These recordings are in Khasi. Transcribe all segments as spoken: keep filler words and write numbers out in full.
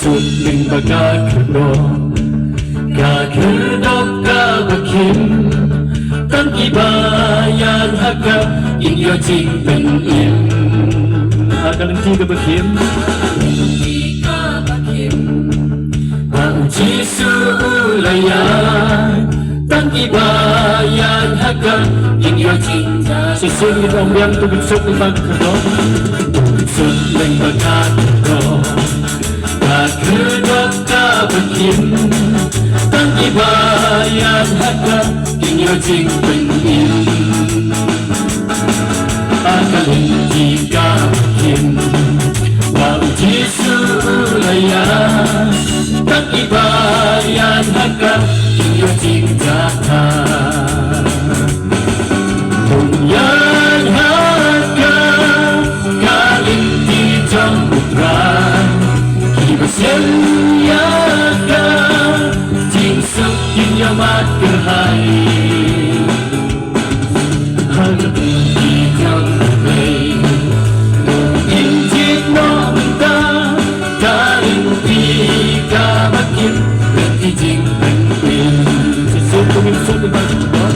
Lyngba ka khyrdop, ka khyrdop kaba khim, tang kiba ïaid ha ka kin ïoh jingpynim. Ha ka lynti kaba khim, ha u Jisu u la ïaid, tang kiba ïaid ha ka kin ïoh jingpynim. Shisien ngin ong biang: To kynsuk lyngba ka khyrdop, to kynsuk lyngba ka khyrdop, ka khyrdop kaba khim, tang kiba ïaid ha ka kin ïoh jingpynim. Ha ka lynti kaba khim, ba u Jisu u la ïaid, tang kiba ïaid ha ka kin ïoh jingjahthait. Kum ïaid ha ka, ka lynti jong u Trai, kiba shem ïa ka jingsuk kin ïoh mad kyrhai. Ha ka lynti jong U Blei, to ngin jied noh mynta, ka lynti kaba khim, lynti jingpynim. Shisien to ngin suk lyngba ka khyrdop,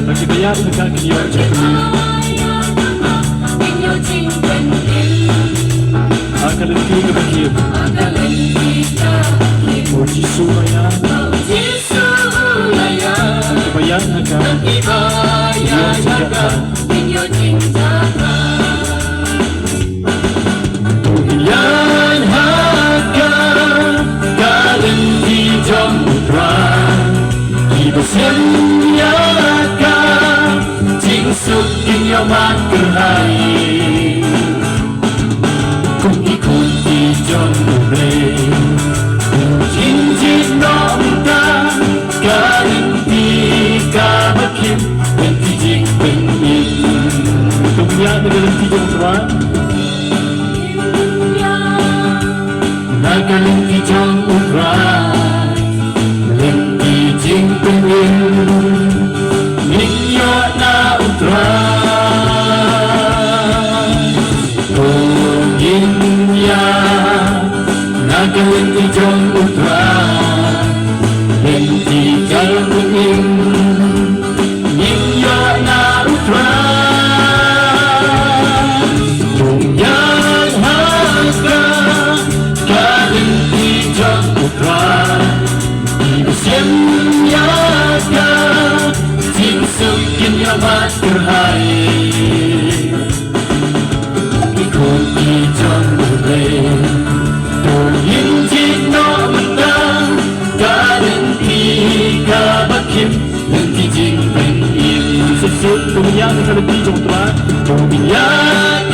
ba kiba ïaid ha ka kin ïoh jingpynim. Ha ka lynti kaba khim, ha ka lynti kaba khim, u Jisu u la ïaid, u Jisu u la ïaid, kiba ïaid ha ka, kiba ïaid ha ka, kin ïoh jingïaid. To ngin ïaid ha ka, ka lynti jong U Trai, kiba shem ïa ka jingsuk kin ïoh mad kyrhai. Kum ki khun ki jong U Blei, to ngin jied noh mynta, ka lynti kaba khim, lynti jingpynim. To ngin ïaid ha ka lynti jong U Trai, ha ka lynti jong U Trai, lynti jingpynim, ngin ïoh na U Trai. To ngin ïaid ha ka lynti jong U Trai, lynti jingpynim, ngin ïoh na U Trai. To ngin ïaid ha ka, ka lynti jong U Trai, kiba shem ïa ka jingsuk kin ïoh mad kyrhai. Ki khun ki jong U Blei, to ngin jied noh mynta, ka lynti kaba khim, lynti jingpynim. Shisien to ngin ïaid ha ka lynti jong U Trai, to ngin ïaid